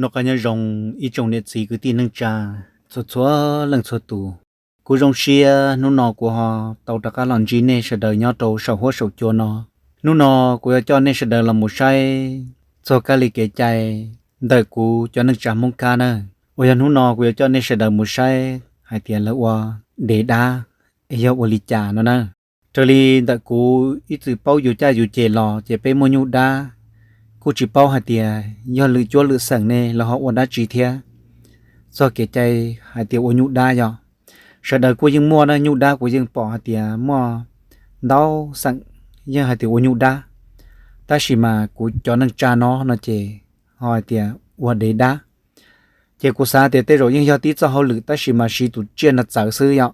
Noj qab nyob zoo ib tsoom niam txiv kwv tij neej tsa txhua txhua leej txhua tus. Kuv zoo siab hnub no kuv ho tau rov qab los ntsib nej sawv daws nyob rau saum huab saum cua no. Hnub no kuv yuav coj nej sawv daws los mus saib txog kab li kev cai ntawm kuv cov neej tsa Hmoob Kab na, uas yog hnub no kuv yuav coj nej sawv daws mus saib hais tias lawv ua dev dab es yog ua li cas no na. Raws li ntawm kuv ib txwm paub yus caj yus ces los ces peb muaj nyuj dab, kuj tsis paub hais tias yog lwm cuab lwm xeem ne los ho ua dab tsi thiab. Txog kev cai hais tias ua nyuj dab yog sawv daws kuj yeej muaj na, nyuj dab kuv yeej pom hais tias muaj ntau xeem yeej hais tias ua nyuj dab, tab sis mas kuv cov neej tsa no no ces ho hais tias ua dev dab. Ces kuv xav tias tej zaum yeej yog tib txoj hauj lwm tab sis mas siv tus tsiaj no txawv xwb yom.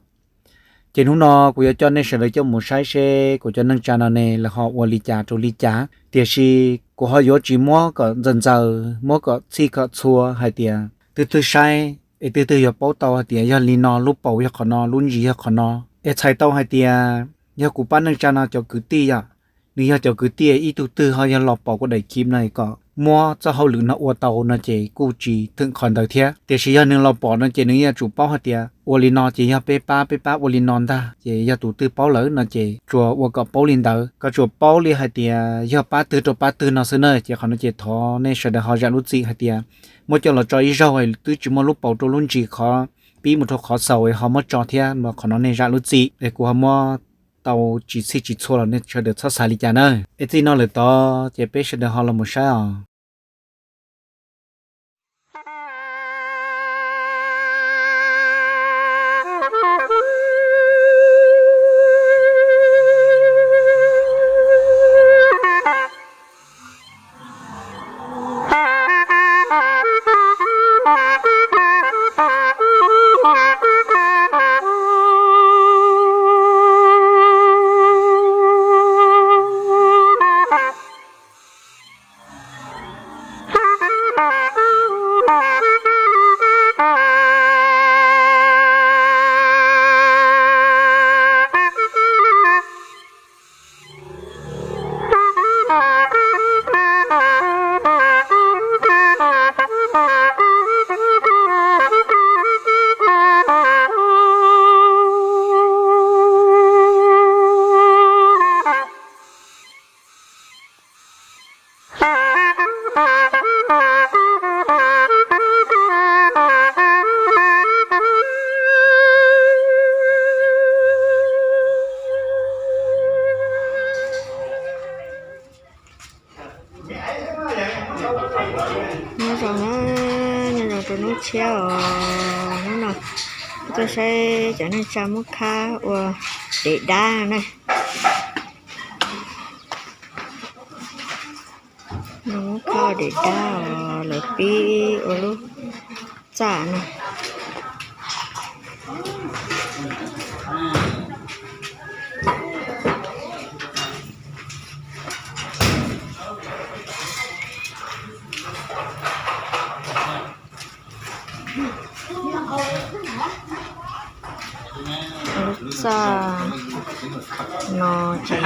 Ces hnub no kuv yuav coj nej sawv daws coj mus saib seb kuv cov neej tsa no ne lawv ho ua li cas rau li cas, tiam sis kuv ho yuav tsis muab kom ntxaws ntxaws, muab kom txhij kom txhua hais tias twg twg saib es twg twg yuav paub tau hais tias yog li no, lub paus yog qhov no, lub ntsis yog qhov no, es txhais tau hais tias yog kuv pab neej tsa no cov kwv tij yom, nws yog cov kwv tij ib tug twg ho yog los pom kuv daim khiv no kom muab txoj hauj lwm no ua tau no ces kuj tsis theem qhov ntawd thiab. Tiam sis yog nws los pom no ces nws yuav tsum paub hais tias ua li no ces yog peb pab, peb pab ua li no ntag, ces yog tus twg paub lawm no ces tsuas ua kom paub li ntawd, kom tsuas paub li hais tias yog pab twg rau pab twg no xwb na. Ces qhov no ces thov nej sawv daws ho zam lub txim hais tias muab coj los tso ib zaug twb tsis muaj lub paus rau lub ntsis, qhov pib mus rau qhov xaus ho muab tso thiab, qhov no nej zam lub txim es kuv ho muab tau tsis txhij tsis txhua los nej sawv daws txhob xav li cas na. Es txij no lawm tod ces peb sawv daws ho los mus saib os. Nyob zoo na, nyob zoo rau hnub tshiab os. Hnub no tuaj saib cov neej tsa Hmoob Khab ua dev dab na. Hmoob Khab ua dev dab os, lawv pib ua lub txaj no. Lub txaj no ces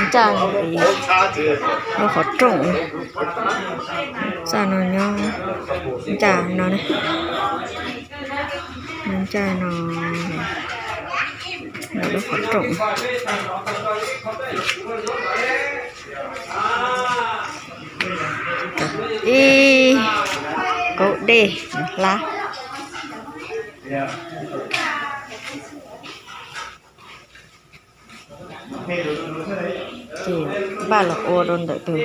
ncaj lub qhov rooj, txaj no nyob ncaj no ne, ncaj no, lub qhov rooj. Ib kaub dej hlab. Ces npaj los ua rau ntawm tus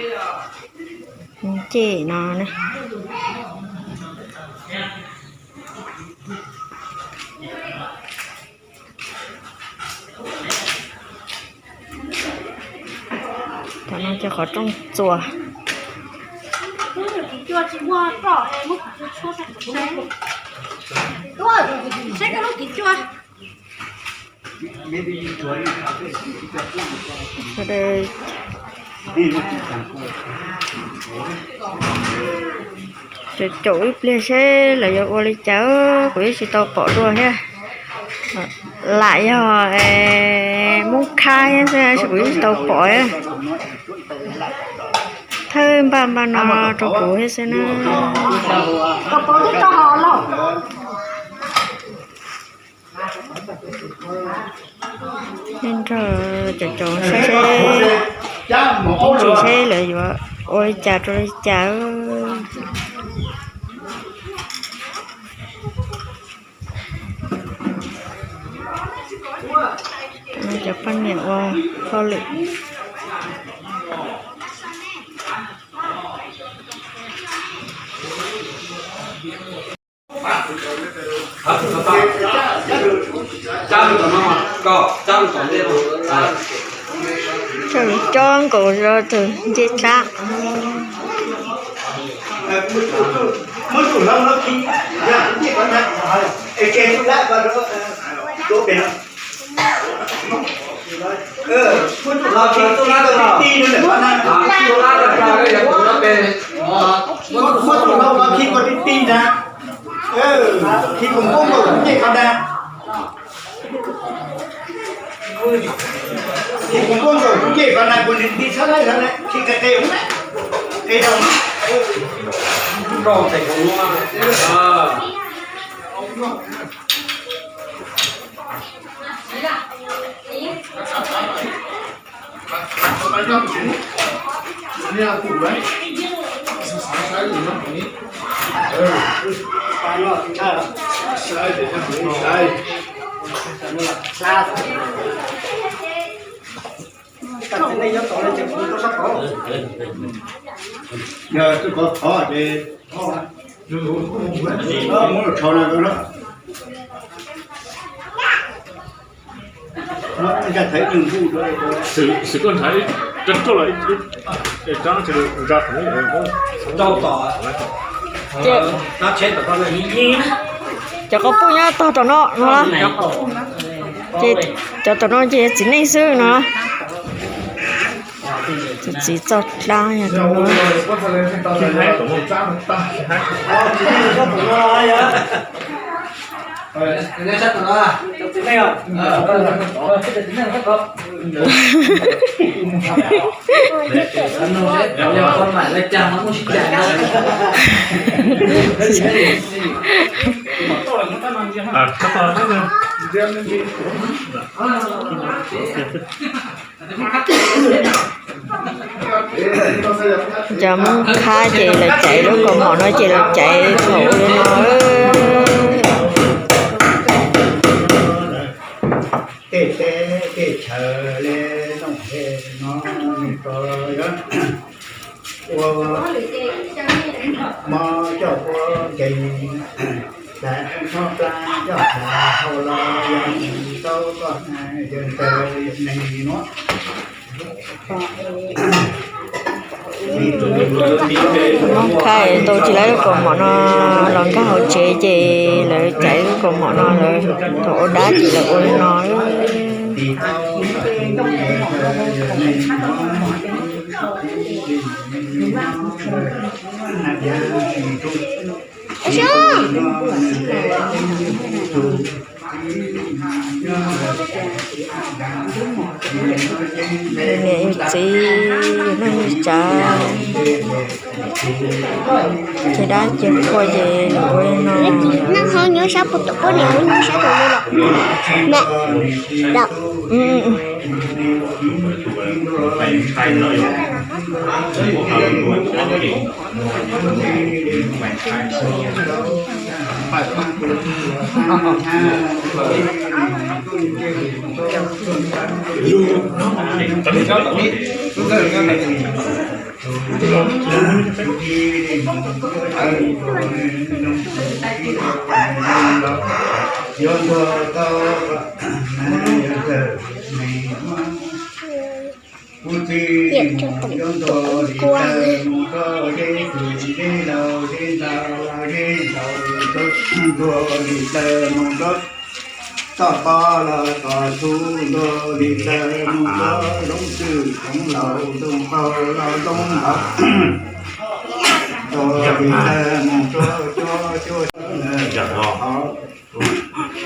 ncej no ne. Thaum no cov qhov rooj txuas. Sawv daws caum caum ib pliag seb lawv yuav ua li cas, kuv yeej tsis tau pom dua thiab. Lam yog Hmoob Khab thiab xwb, kuv yeej tsis tau pom thiab. Thawb npaj npaj no rau kuv thiab xwb na. Nrog cov cov saib seb, ib ntsis seb lawv yuav ua li cas rau li cas. Cov poj niam ua hauj lwm. Coj nkaus rau tus ncej dlab. Yog twb kov thov ces muab los rho na. Xwm koj nrhav ib rab roj los ib rab, rau tom, cov qhov puj nyob tog tom no no, ces cov tom no ces txiv neej xwb no. Tus txiv txoj dlab yog tus no. Cov Hmoob Khab ces lawv caiv lub kaus mom no ces lawv caiv thaum ub li no. Tej teb tej chaw li no, ua mov coj ua nkees, hlais txhob plab coj hlais hau los yog tau koj hais yawg ntawd yawg neeg nuav. Hmoob Khab tau tsis lawv lub kaus mom no los nkag hauv tsev ces lawv caiv lub kaus mom no lawv thaum ua dab ces lawv ua li no. Niam yug txiv yug neej yug tsav, ces dab ces qhua ces ua li no. Kuv txiv ntuag li plaws mus rau zeb txwm zeb laus zeb ntau zeb ntaus ntuag li plaws mus rau toj pob los tod txhub ntuag li plaws mus rau zoov txwm zoov laus zoov qaug los zoov ntaus ntuag li plaws mus rau cuaj cuaj cuaj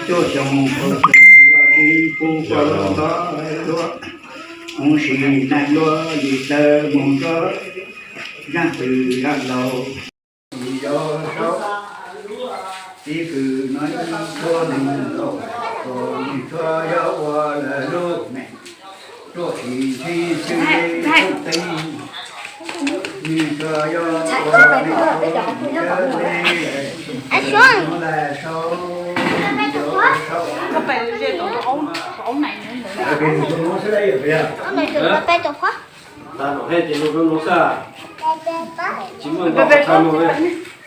xyoo los tsis pub koj lub ntxhov tuaj. Ua si neej luaj li tawg mus rau zaaj pw zaaj laug. Yog saub, txiv pw no ib txhua neeg laus, txhua neeg txhua yog ua lawv lub neej, ruaj tsis ntxhi xws li rooj teeb, nws txhua yog ua neej txhua neeg dawb me, ua lawv saub, yog saub.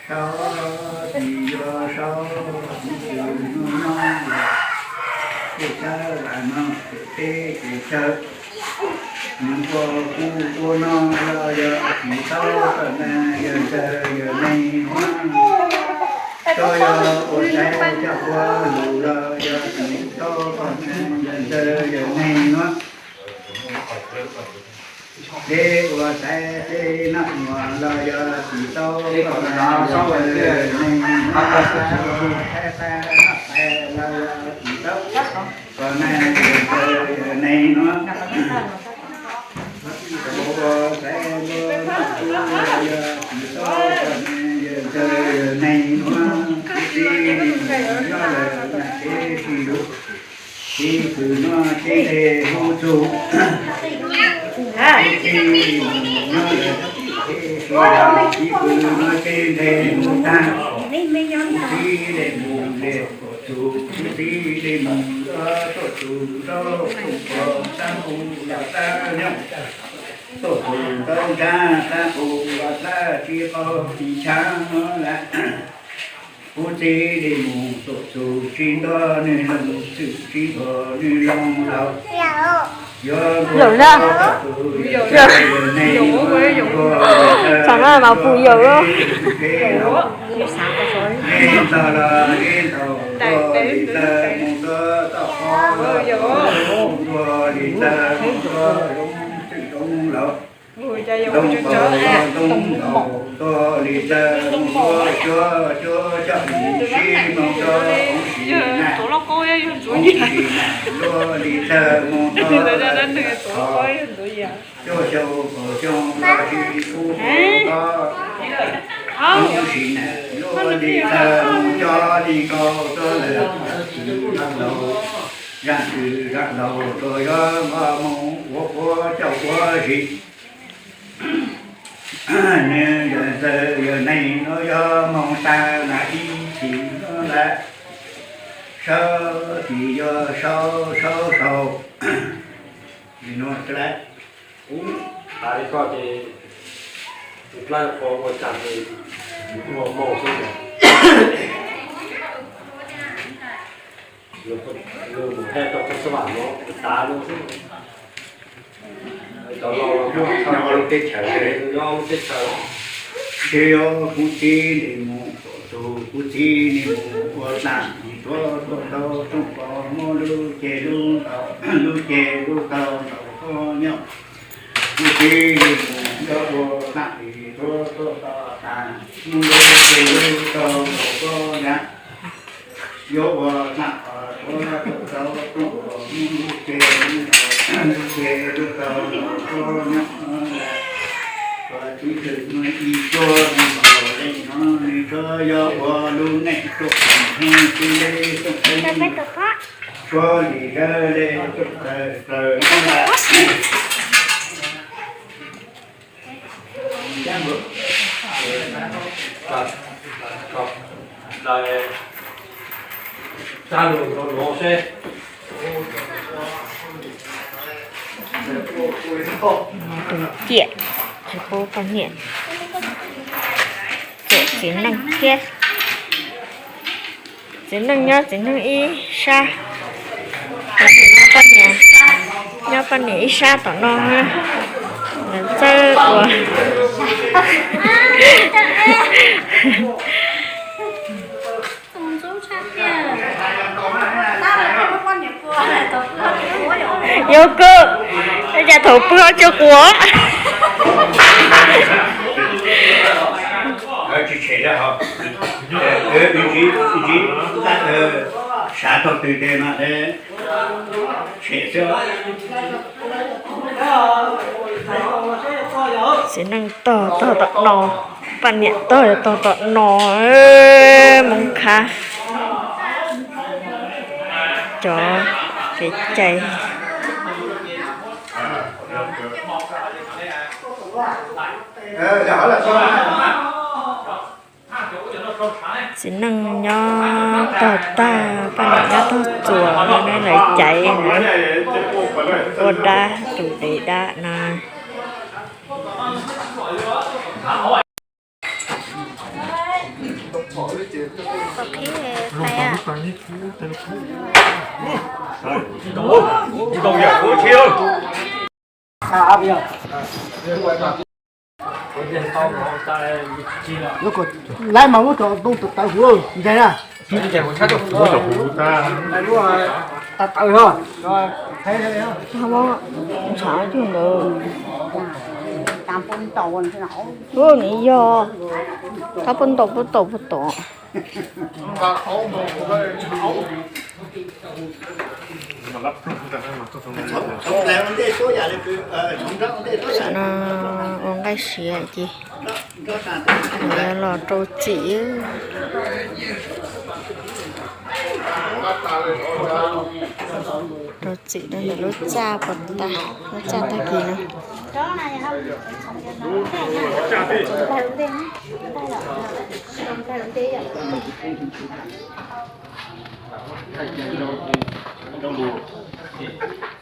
Saub, tsis yog saub, tsis yog nub no, ces sawv daws no ces peb ces sawv, nws ua kuv ua no los yog tsis tau kom neeg yawg ntxawg yawg neeg nuav, txhua yog ua tsaib coj ua lus los yog tsis tau kom neeg yawg ntxawg yawg neeg nuav. Peb ua tsaib peb noj muag los yog tsis tau kom neeg yawg ntxawg yawg neeg nuav, peb ua tsaib peb noj peb los yog tsis tau kom neeg yawg ntxawg yawg neeg nuav. Ua tsaib ua noj los yog tsis tau kom neeg yawg ntxawg yawg neeg nuav, txiv txiv nyob lawm na ces tsis lug. Txiv pw no ces ntes hu txug, txiv txiv nyob lawm ces tsis lug. Txiv pw no ces ntes hu tag, txiv le mus le tuaj txug, txiv le mus tuaj txug rau rooj pog tab pug los tab nyob, tuaj txug rau nraag tab pug los tab tsis qaug tsis ntshav nuav lawm. Kuv txiv le mus tuaj txug tsis nto nwg loog, txwm tsis nto nwg loog laug. Yog Yog na. Yog na, mas pum yog. Zeb ntog los zeb ntog tuaj li tawg mus tuaj toj qhov, tuaj li tawg mus tuaj zoov txwm zoov laug. Ntoo ntaus los ntoo ntaus tuaj li tawg mus tuaj cuab cuab coj li sib mus rau hoob sim na, hoob sim na luaj li tawg mus rau lawm qhov, cuaj xyoo kaum xyoo los tsis kub tau, hoob sim na luaj li tawg mus coj li nkaus rau lawm, zaaj txwm zaaj laug, zaaj txwm zaaj laug tsuas yog nqa mus ua puab coj ua zis. Nws yawg ntxawg yawg neeg no yog moog tag na ib chim no lawm, saub tsis yog saub, saub saub. Li no lawm, tas li koj ces tus dlaab qhov ua tsaug ces ua moog xwb. Nws mus haj rau qhov xab vam no tas no xwb. Cov laus los muaj txhaj lub teb chaws, lub teb chaws. Tsis yog kuv txiv li mus tuaj txug, kuv txiv li mus ua tsaug, tuaj tuaj tau rooj pog muab lub ceg lub taug, lub ceg lub taug ntaus koj nyob. Kuv txiv li mus nyob ua tsaug, tuaj tuaj tau tas, muab lub ceg lub taug ntaus koj nyob. Yuav ua tsaug, tuaj tuaj tau rooj pog muab lub ceg lub taug, lub ceg lub taug ntaus koj nyob. Koj txiv txwm muaj ib suab ntaus le no, nws tsuas yog ua lub neej ruaj heev xws le rooj teeb, suab li dawb le tawm tawm nyob lawm. Txag lus rau nuav seb. Tus ciam tsis pub poj niam txiv neej thiab. Txiv neej nyob txiv neej ib sab, poj niam nyob poj niam ib sab tom no. Lawv txawj ua. Yuav kawg, cas thaum pw ho tsis quas. Sav thaum twg tes mas tshem xwb. Txiv neej tog tog tom no, poj niam tog tog tom no, Hmoob Khab cov kev cai. Txiv neej nyob tog tag, poj niam nyob tog txuas, lawv caiv na, ua dab, tus dev dab na. Lawv kom laib mas muab cov ntoo tawv tawv huv ntag na. Tawv tawv os. Ntshav cug ntawd. Ub, nws yog, thab pub ntaus pub tau pub tom. Tam no ua nqaij siav ces los rau txim, rau txim rau ntawm lub txaj puas tag, lub txaj tag kis no.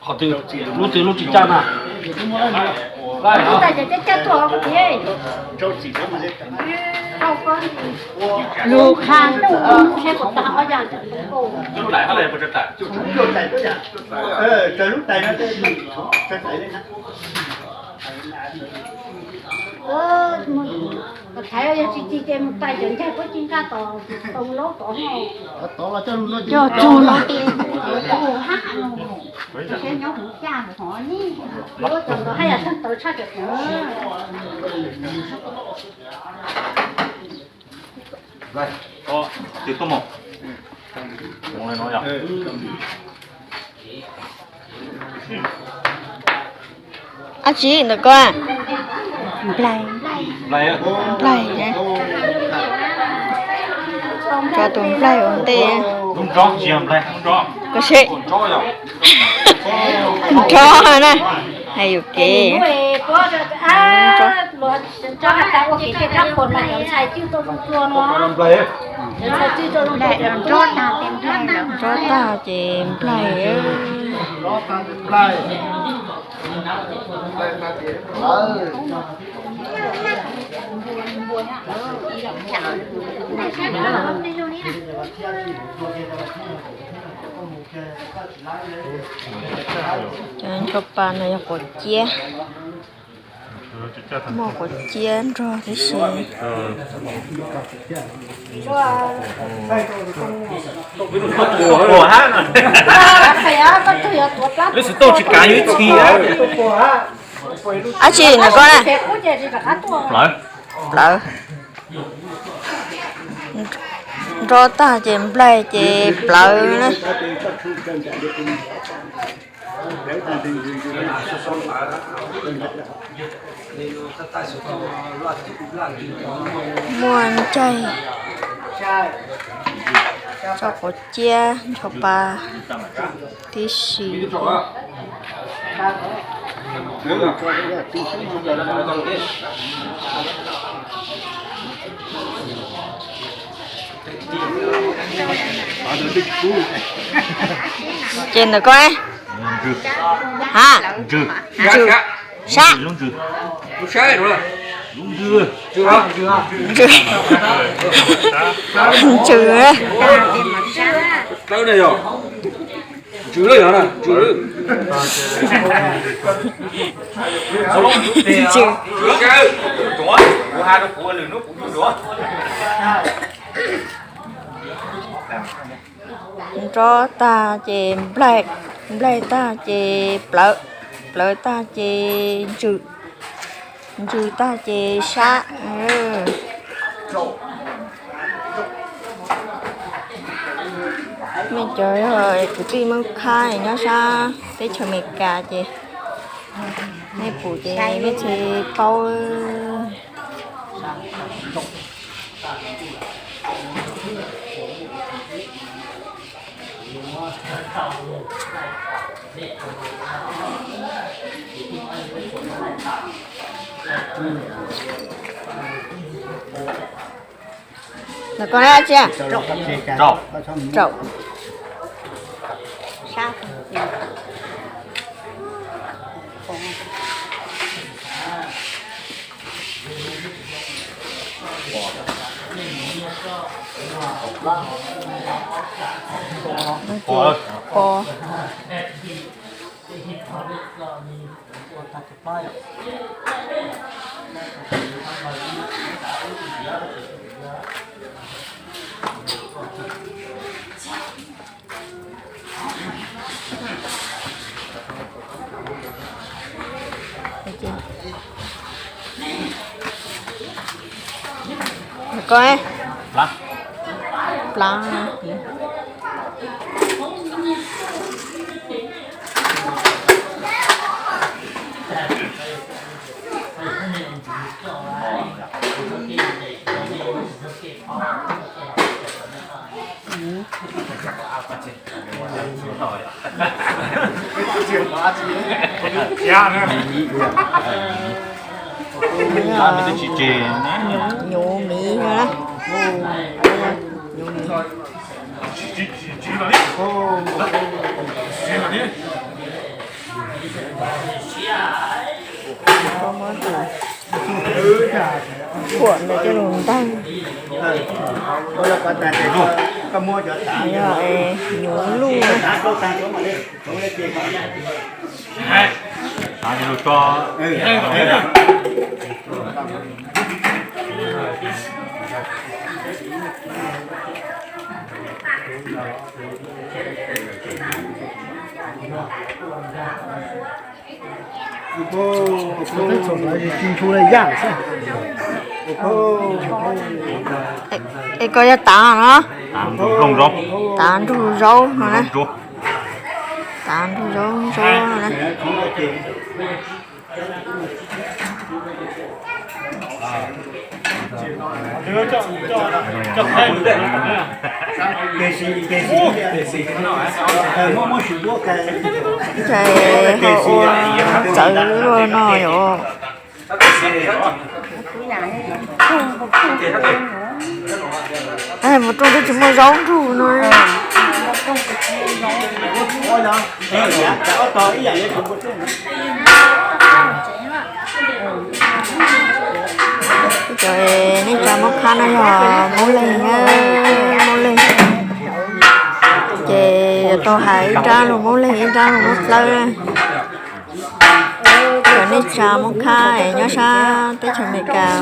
Qhov twg lub twg lub tsis caj na? Lub qha ntuj, thaiv yog tsis tsis ces mus tais cov ncaig puab ci nqaj tom tau laub tod no. Cog txug no, hab no, saib nyob hauv caj hov ne, lub cov ntawd haj yam txheej tawv tshaj cov ntawd. Dab tsi ntawm koj? Nplaig. Nplaig. Tso tus nplaig ua ntej. Koj seb. Nrov na. Hais yuam kev. Nrov tag ces nplaig. Cov ncho pa no yog quav ciab. Muaj quav ciab nrog tib si. Lub xov tooj tsis kav ib txhis. Dab tsi ntawm koj na? Plawv. Plawv. Nrov tag ces nplaig ces plawv na. Muaj ncaig, tso quav ciab, ncho pa tib si. Ces ntawm koj, ha, ntsws, sab, ntsws, ntsws, ntsws. Nrov tag ces nplaig, nplaig tag ces plawv, plawv tag ces ntsws, ntsws tag ces sab. Mej cov yog kwv tij Hmoob Khab nyob sab teb chaws Amelikas ces Nej pum ces nej thiaj paub. Ntawm koj dab tsi? Rau. Sab. Pos. Koj, plab. Nyuv miv no na. Nyuv miv. Koj muab tus khuam ntawd coj los ntag. Yog nyuv luj. Es koj yog tav no? Tav nrug zaub no na. Tav nrug zaub ntsuab no na. Ces ho ua txawv luaj no yom. Npua rooj twb tsis muaj zaub nrug no. Cov nej tsa muab khab no yog Moob Leeg, Moob Leeg. Ces yuav tau hais ib nrab lus Moob Leeg ib nrab lus Moob Dlawb. Cov nej tsa muab khab es nyob sab teb chaws Amelikas,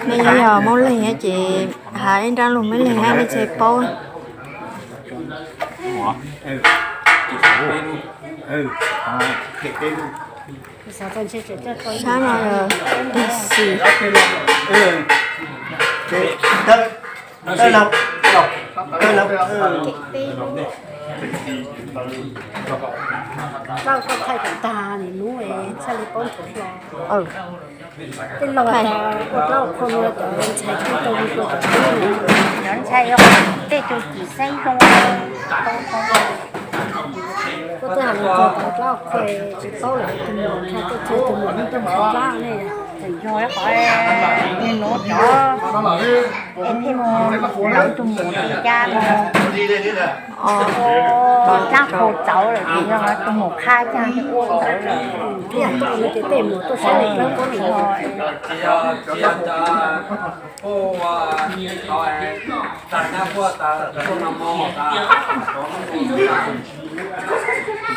nej yog Moob Leeg ces hais ib nrab lus Moob Leeg nej thiaj paub. Sab no yog teg xis. Tej laus tas ua plaub ua qhua no cov ntxhais tub tau li ua cov tub no, cov ntxhais tej tus txiv xeeb zoo. Koj twb hais mus txog cov plaub qhua tsis paub lawm, tus muam ntshai tej txhua tus muam tub tsis plab ne. Tseem yog qhov niag nuav cov es thiaj mus lawv tus muam li cas no. Plab qhau txawv lawm ces yog tus muam qha cas thiaj ua txawv lawm. Ib yam tuaj no ces tej muam tuaj saib lawv plaub qhua no.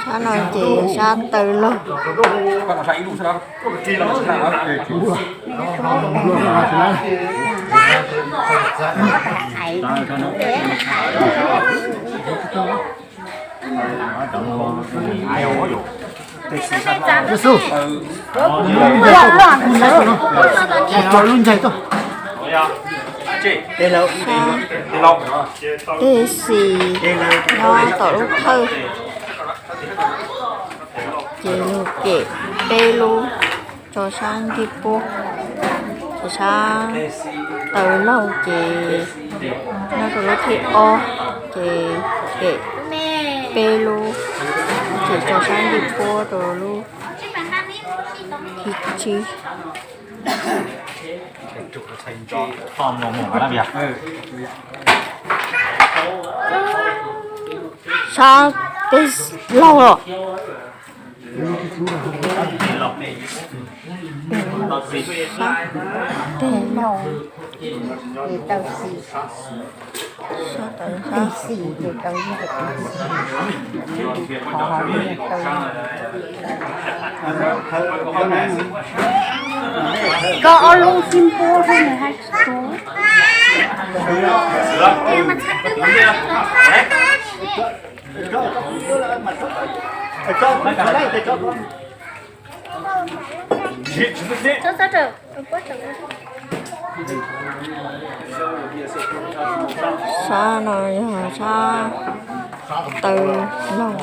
Sab no ces sab taw log. Lub ncai tuaj. Teg xis nyob tom lub thawj, ces lug cem peb lub tso sab ncig puab, ces sab taw laug ces nyob rau lub thib ob, ces cem peb lub, ces tso sab ncig puab rau lub thib tsib. Sab teg laug los. Sab teg laug. Sab tawv sab. Koj ob lub xib npub hab nws hab tub. Sab no yog sab taw laug.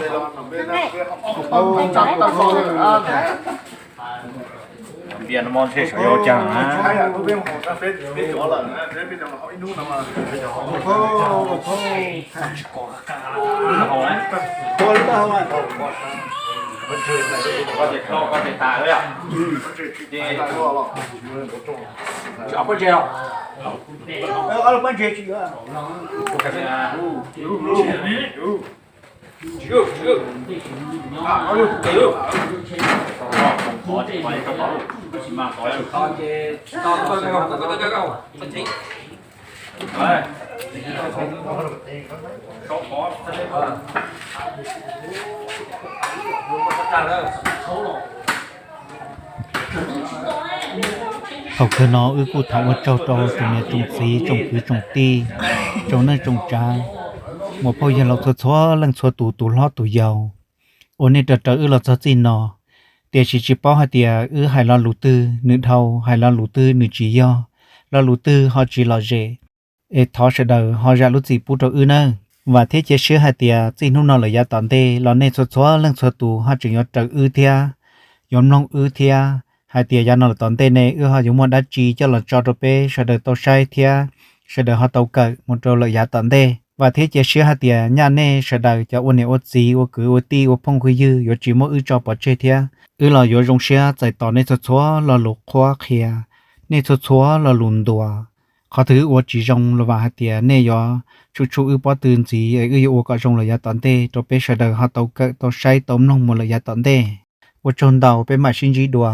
Thaum kawg no wb kuj thov ua tsaug rau tsoom niam tsoom txiv tsoom kwv tsoom tij, tsoom neej tsoom tsav, muam phauj yawg laus txhua txhua leej txhua tus, tus hlob tus yau, uas nej raws raws wb los txog txij no. Tiam sis tsis paub hais tias wb hais lo lus twg nws dhau, hais lo lus twg nws tsis yog, lo lus twg ho tsis lom zem, es thov sawv daws ho zam lub txim pub rau wb nawb. Vam thiab cia siab hais tias txij hnub no lawm yav tom ntej los nej txhua txhua leej txhua tus ho tseem yuav raws wb thiab, yuav mloog wb thiab, hais tias yav no lawm tom ntej ne wb ho yuav muaj dab tsi coj los tso rau peb sawv daws tau saib thiab sawv daws ho tau kawm mus rau lawm yav tom ntej. Vam thiab cia siab hais tias nyaj nej sawv daws cov ua niam ua txiv, ua kwv ua tij, ua phooj ua ywg yuav tsis muab wb tso pov tseg thiab wb los yuav zoo siab txais tos nej txhua txhua lo lus qhuab qhia, nej txhua txhua lo lus ntuas. Qhov twg wb ua tsis zoo los vam hais tias nej yuav tsum tsum wb pob tw ntxiv es wb yuav ua kom zoo lawm yav tom ntej rau peb sawv daws ho tau kawm tau saib tau mloog mus lawm yav tom ntej. Ua tsaug ntau, peb mam sib ntsib dua.